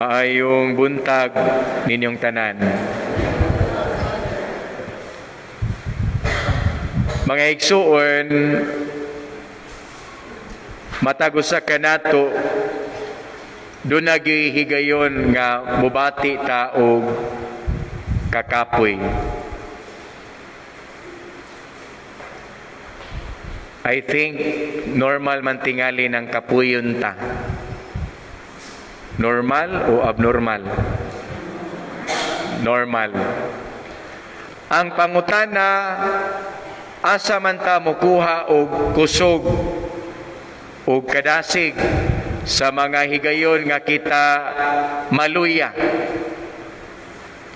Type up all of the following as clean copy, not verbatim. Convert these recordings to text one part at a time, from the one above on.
Maayong buntag ninyong tanan. Mga igsuon, matag usa kanato duna gyuy higayon nga mubati ta og kakapoy. I think normal man tingali ng kapuyon ta. Normal o abnormal? Normal. Ang pangutana, asa man ta mokuha og kusog og kadasig sa mga higayon nga kita maluya?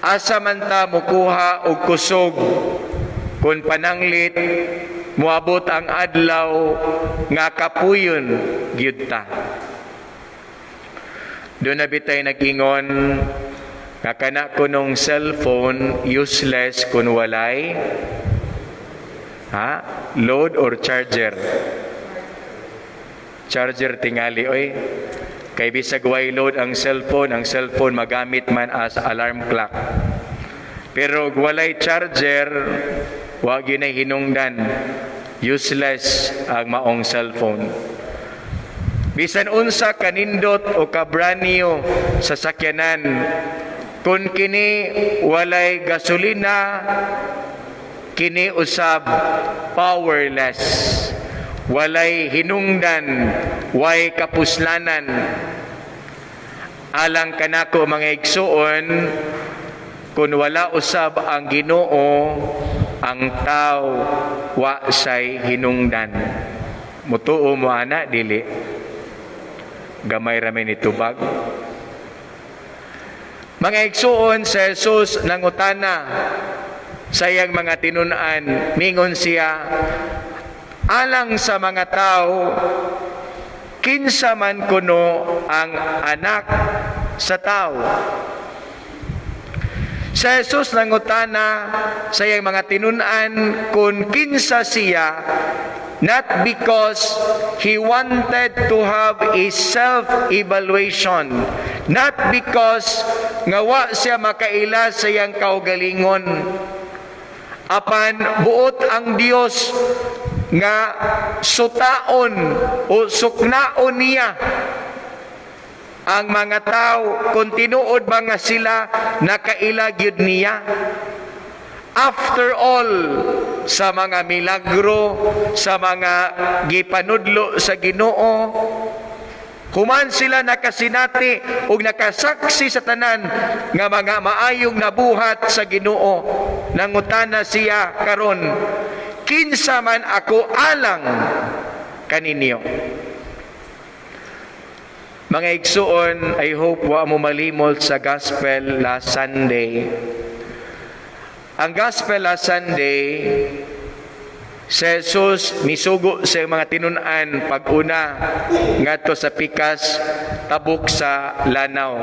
Asa man ta mokuha og kusog kung pananglit moabot ang adlaw nga kapuyon gyud ta? Duna bitay nag-ingon nga kana kunong cellphone useless kun walay ha load or charger. Charger tingali oy. Kay bisag way load ang cellphone magamit man as alarm clock. Pero og walay charger, wa gyud nay hinungdan. Useless ang maong cellphone. Bisan unsa kanindot o kabranyo sa sakyanan, kung kini walay gasolina, kini usab powerless. Walay hinungdan, way kapuslanan. Alang kanako, mga igsuon, kung wala usab ang Ginoo, ang tao wa say hinungdan. Mutuo mo ana, dili? Gamay ra may nitubag. Mga igsuon, sa Jesus nangutana sa iyang mga tinun-an, mingon siya, "Alang sa mga tao, kinsa man kuno ang Anak sa Tao?" Sa Jesus nangutana sa iyang mga tinun-an kung kinsa siya, not because he wanted to have a self-evaluation, not because nga wa siya makaila sa iyang kaugalingon, apan buot ang Dios nga sutaon o suknaon niya ang mga tao kung tinuod ba nga sila nakaila gyud niya. After all, sa mga milagro, sa mga gipanudlo sa Ginoo, human sila nakasinati ug nakasaksi sa tanan nga mga maayong nabuhat sa Ginoo, nangutana siya karon, "Kinsa man ako alang kaninyo?" Mga igsuon, I hope wa mo malimot sa gospel last Sunday. Ang gospel last Sunday, si Jesus misugo sa mga tinun-an pag-una ngadto sa pikas tabok sa lanaw.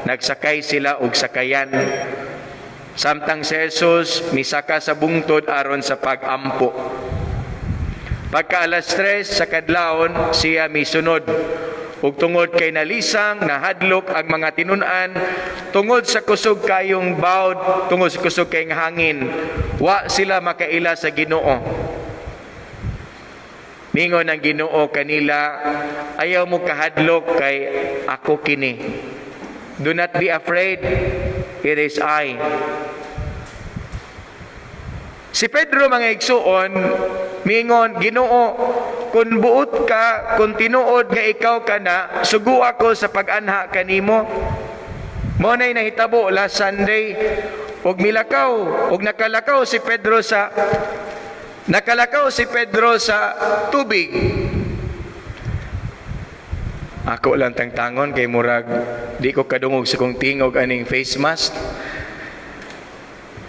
Nagsakay sila og sakayan. Samtang si Jesus misaka sa bungtod aron sa pag-ampo. Pagka alas 3 sa kadlawon, siya misunod. Ug tungod kay nalisang, nahadlok ang mga tinun-an tungod sa kusog kayong bawd, tungod sa kusog kayong hangin, wa sila makaila sa Ginoo. Mingon ang Ginoo kanila, "Ayaw mo kahadlok kay ako kini. Do not be afraid, it is I." Si Pedro, mga igsuon, mingon, "Ginoo, kung buot ka, kung tinuod nga ikaw ka na, sugo ako sa pag-anha kanimo." Mao na'y nahitabo last Sunday, ug milakaw, ug nakalakaw si Pedro sa tubig. Ako lang tangtangon kay murag di ko kadungog sa kong tingog aning face mask.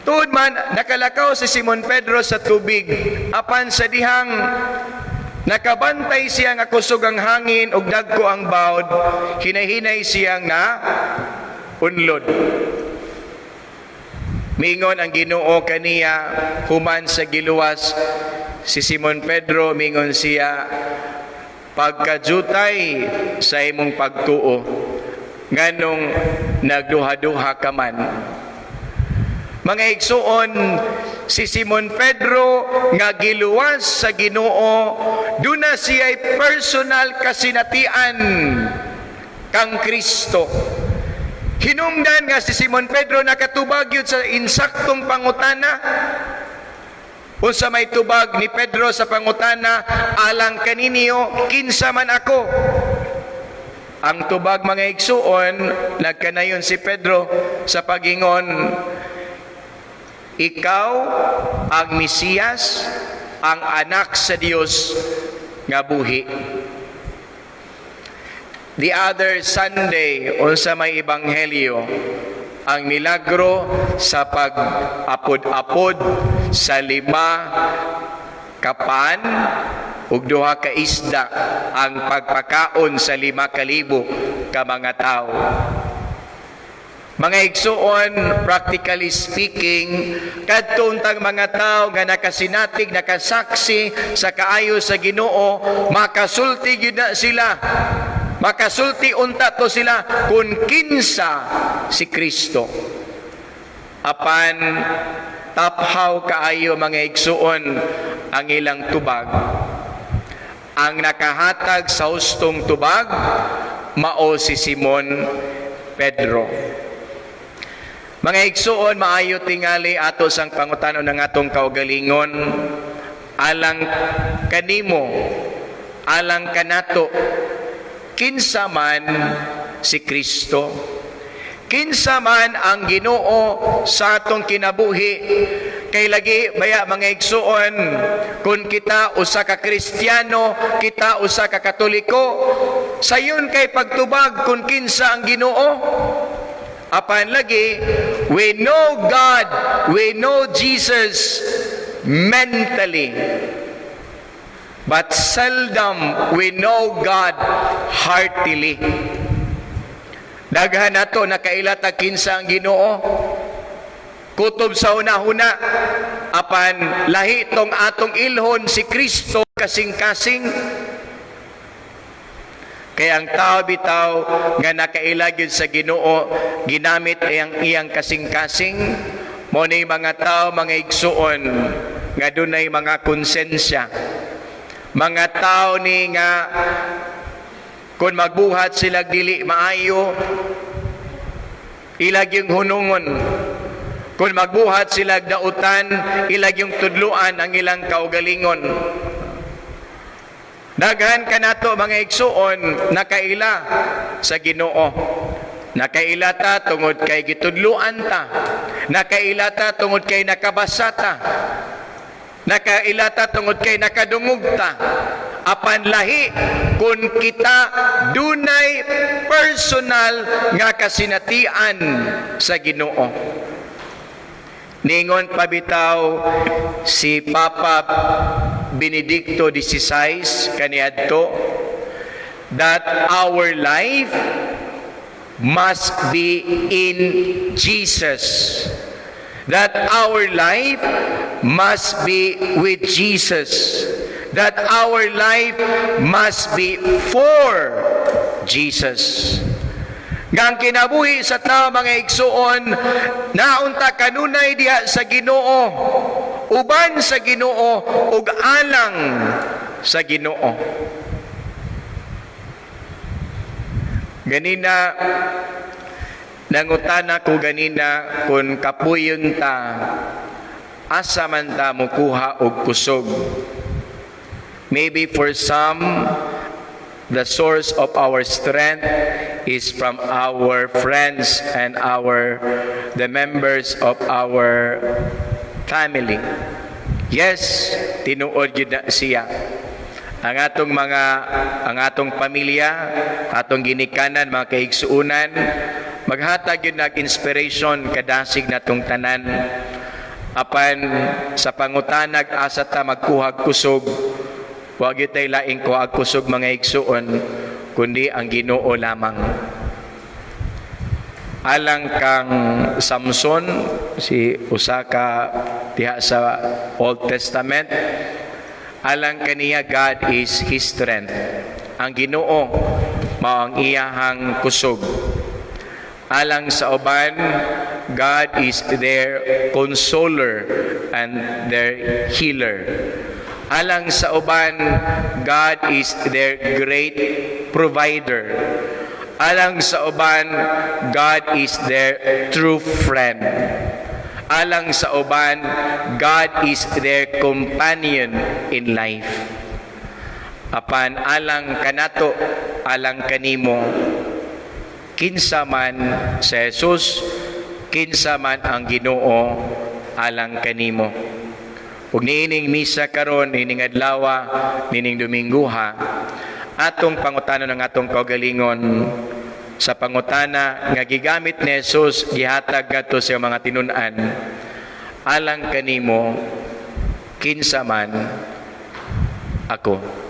Tuod man, nakalakaw si Simon Pedro sa tubig, apan sa dihang nakabantay siya nga kusog ang hangin ug dagko ang bawd, hinay-hinay siyang na unlod. Mingon ang Ginoo kaniya human sa giluwas si Simon Pedro, mingon siya, "Pagkajutay sa imong pagtuo." Nganong nagduha-duha ka man?" Mga igsuon, si Simon Pedro nga giluwas sa Ginoo, duna siya'y personal kasinatian kang Kristo. Hinungdan nga si Simon Pedro nakatubag gyud sa insaktong pangutana. Unsa may tubag ni Pedro sa pangutana, "Alang kaninyo, kinsa man ako?" Ang tubag, mga igsuon, nagkanayon si Pedro sa pagingon, "Ikaw ang Mesiyas, ang anak sa Dios nga buhi." The other Sunday, unsa may ebanghelyo? Ang milagro sa pag-apod-apod sa lima ka pan ug duha ka isda, ang pagpakaon sa 5,000 ka mga tawo. Mga igsuon, practically speaking, kadto untang mga tao nga nakasinatig, nakasaksi sa kaayo sa Ginoo, makasulti gyud na sila. Makasulti unta to sila kung kinsa si Kristo. Apan taphaw kaayo, mga igsuon, ang ilang tubag. Ang nakahatag sa hustong tubag mao si Simon Pedro. Mga igsuon, maayo tingali ato sang pangutanon ng atong kaugalingon, alang kanimo, alang kanato, kinsa man si Kristo? Kinsa man ang Ginoo sa atong kinabuhi? Kay lagi baya, mga igsuon, kung kita usa ka Kristiyano, kita usa ka Katoliko, sayon kay pagtubag kung kinsa ang Ginoo. Apan lagi, we know God, we know Jesus mentally. But seldom we know God heartily. Daghan nato nakaila ta kinsa ang Ginoo. Kutob sa hunahuna, apan lahi tong atong ilhon si Kristo kasing-kasing. Kaya ang tao bitaw nga nakaila gyud sa Ginoo, ginamit ang iyang kasing-kasing, mao ni mga tao, mga igsuon, nga dunay mga konsensya. Mga tao ni nga kung magbuhat sila dili maayo, ilag yung hunungon. Kung magbuhat sila dautan, ilag yung tudluan ang ilang kaugalingon. Daghan kanato, mga igsuon, nakaila sa Ginoo. Nakaila ta tungod kay gitudluan ta. Nakaila ta tungod kay nakabasa ta. Nakaila ta tungod kay nakadungog ta. Apan lahi kung kita dunay personal nga kasinatian sa Ginoo. Ningon pa bitaw si Papa Benedicto XVI kaniadto that our life must be in Jesus. That our life must be with Jesus. That our life must be for Jesus. Nga ang kinabuhi sa tao, mga igsuon, naunta kanunay diha sa Ginoo, uban sa Ginoo ug alang sa Ginoo. Ganina nangutana ko ganina kung kapuyon ta, asa man ta mukuha og kusog. Maybe for some, the source of our strength is from our friends and the members of our family. Yes, tinuod gyud na siya. Ang atong pamilya, atong ginikanan, mga kaigsuunan, maghatag gyud nag inspiration kadasig natong tanan. Apan sa pangutanag asa ta magkuhag kusog, wa gyud tay laing kuhag kusog, mga igsuon, kundi ang Ginoo lamang. Alang kang Samson, si usa ka diha sa Old Testament, alang kaniya, God is his strength. Ang Ginoo mao ang iyahang kusog. Alang sa uban, God is their consoler and their healer. Alang sa uban, God is their great provider. Alang sa uban, God is their true friend. Alang sa uban, God is their companion in life. Apan alang kanato, alang kanimo, kinsa man si Jesus, kinsa man ang Ginoo alang kanimo? Ug niining misa karon, niining adlaw, niining Dominguha, atong pangutanon ang atong kaugalingon sa pangutana nga gigamit ni Jesus gihatag ngadto sa mga tinun-an: Alang kanimo, kinsa man ako?